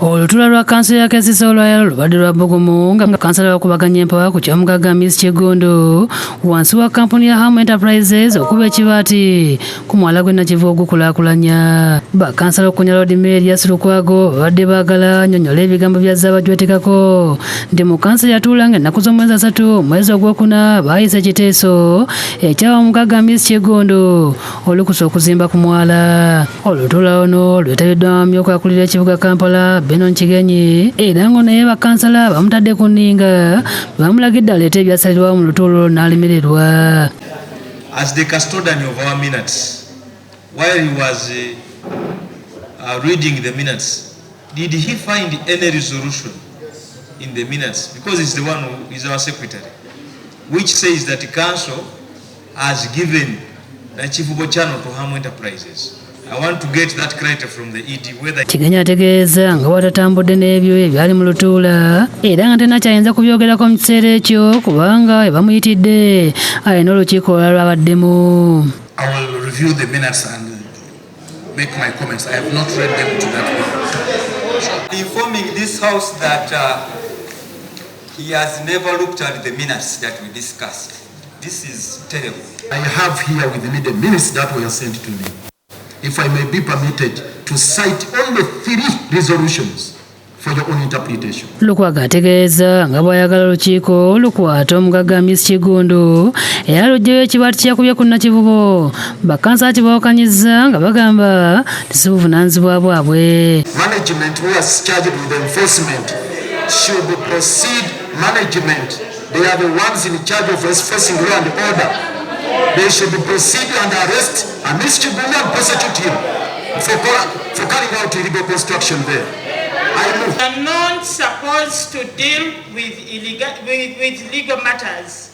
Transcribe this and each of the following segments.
Olutuula lwa kkanso ya KCCA olwaleero lubadde lwa bbugumu nga kansala bakubaganya empawa ku ky'omugagga Hamis Kiggundu wansi wa kkampuni ya Ham Enterprises okuba ekibaati ku mwala gw'e Nakivubo ogukulaakulanya. Bakansala okukunya Lord Mayor Erias Lukwago babadde baagala annyonnyole ebigambo by'azze abajwetekako nti mu kkanso yatuula ng'ennaku z'omwezi 3 omwezi ogwokuna baayisa ekiteeso ekyawa omugagga Hamis Kiggundu olukusa okuzimba ku mwala. Olutuula luno lwetabiddwamu amyuka akulira ekibuga Kampala Benon Kigenyi era ngo naye bakansala bamutadde ku nninga bamulagidde aleete ebyasalirwawo mu lutuula olwo n'alemererwa. As the custodian of our minutes, while he was reading the minutes, did he find any resolution in the minutes? Because he's the one who is our secretary, which says that the council has given Nakivubo Channel to Ham Enterprises. I want to get that clarity from the ED whether Kigenyi ategeeza nga bw'atatambudde n'ebyo ebyali mu lutuula era nga tenakyayinza kubyogerako mu kiseera ekyo kubanga ebamuyitidde alina olukiiko olulala lw'abaddemu. I will review the minutes and make my comments. I have not read them to that point. Informing this house that he has never looked at the minutes that we discussed. This is terrible. I have here with me the minutes that were sent to me. If I may be permitted to cite only three resolutions for your own interpretation. Lukwago ategeeza nga bw'ayagala olukiiko lukwate omugagga Hamis Kiggundu era luggyeyo ekibaati kyakubye ku Nakivubo. Bakansala kibawakanyizza nga bagamba nti si buvunaanyizibwa bwabwe. Management who was charged with enforcement should proceed management. They are the ones in charge of enforcing law and order. They should proceed and arrest Hamis Kiggundu and prosecute him for carrying out illegal construction there. I move. Are not supposed to deal with illegal, with legal matters.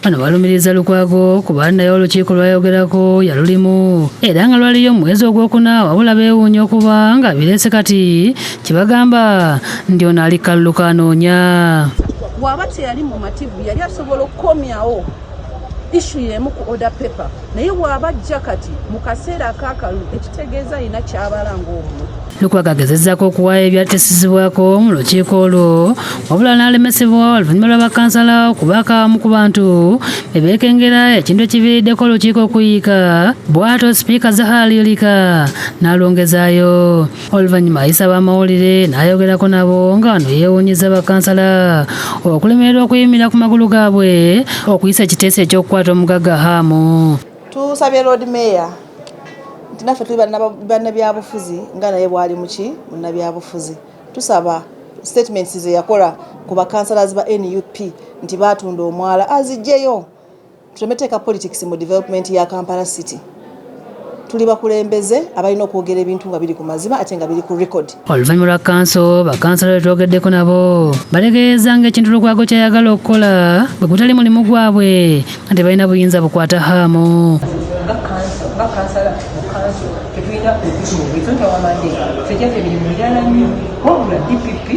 Bano balumiriza Lukwago kuba naye olukiiko lwayogerako yalulimu era nga lwaliyo mu mwezi ogwokuna, wabula beewuunya okuba nga bireese kati kibagamba nti ono ali kalulu kanoonya. Bw'aba teyali mumativu, yali asobola okukomyawo issue y'emu ku order paper, naye bw'aba ajja kati mu kaseera ak'akalulu, ekitegeeza alina kyabala ng'omuntu. Lukwago agezezzaako okuwaayo ebyatesezebwako mu lukiiko olwo, wabula n'alemesebwa oluvannyuma lwa bakansala okubaako abamu ku bantu be beekengera, ekintu ekiviiriddeko olukiiko okuyiika. Bw'atyo Sipiika Zahara Luyirika n'alwongezaayo. Oluvannyuma ayisa ab'amawulire n'ayogerako nabo nga wano yeewuunyiza bakansala okulemererwa okuyimirira ku magulu gaabwe okuyisa ekiteeso ekyokukwata omugagga Haamu. Tusabye Lord Mayor nti naffe tuli bannabyabufuzi nga naye bwali muki munnabyabufuzi. Tusaba statements ze yakola ku bakansalazi ba NUP nti batunda omwala azijjeyo, tuleme teeka politics mu development ya Kampala City. Tuli bakulembeze abalina okwogera ebintu nga biri ku mazima ate nga biri ku record. Oluvannyuma lwa kanso, bakansala betwogeddeko nabo bategeeza ng'ekintu Lukwago kyayagala okukola bwe gutali mulimu gwabwe nga tebalina buyinza bukwata Haamu. Nga kanso, nga kansala mu kanso, tetulina okutuuka. It's not our mandate. Ffe gyaffe emirimu mirala nnyo, wabula DPP,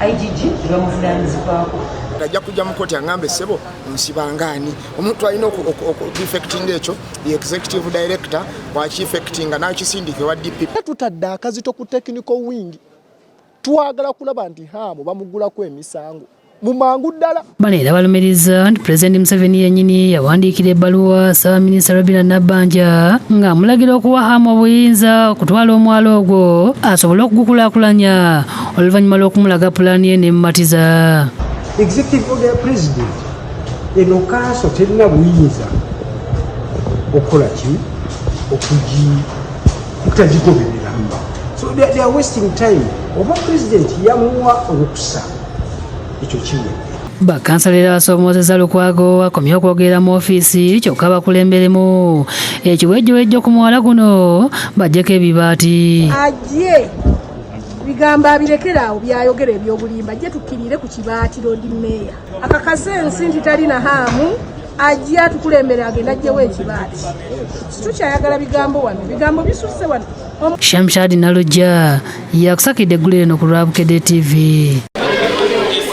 IGG bamuvunanyizibwako. Ajja kujja mu kooti aŋŋambe, "Ssebo, nsibangaani?" Omuntu alina okueffectinga ekyo, the executive director bwakieffectinga nakisindika ewa DPP. Tutadde akazito ku technical wing. Twagala kulaba nti Haamu bamugulako emisango mu mangu ddala. Bano era balumiriza nti Pulezidenti Museveni yennyini yawandiikira ebbaluwa Ssaabaminisita Robinah Nabbanja ng'amulagira okuwa Haamu obuyinza okutwala omwala ogwo asobole okugukulaakulanya, oluvannyuma lw'okumulaga pulaani ye n'emumatiza. Executive order ya president eno, kanso terina buyinza okukola ki okutagigoberera, so they are wasting time. Oba president yamuwa olukusa, ekyo kiwedde. Bakansala era basomoozezza Lukwago akomye okwogera mu ofiisi kyokka bakulemberemu ekiwejjowejjo ku mwala guno baggyeko ebibaati. Ajje bigambo abirekere awo byayogera ebyobulimba, ajje tukkirire ku kibaati. Lord Mayor akakase ensi nti talina Haamu, ajje atukulembere, agenda ajjewo ekibaati. Situkyayagala bigambo wano, bigambo bisusse wano. Shamshad Nalujja yakusakidde eggulu eno ku lwa Bukedde TV.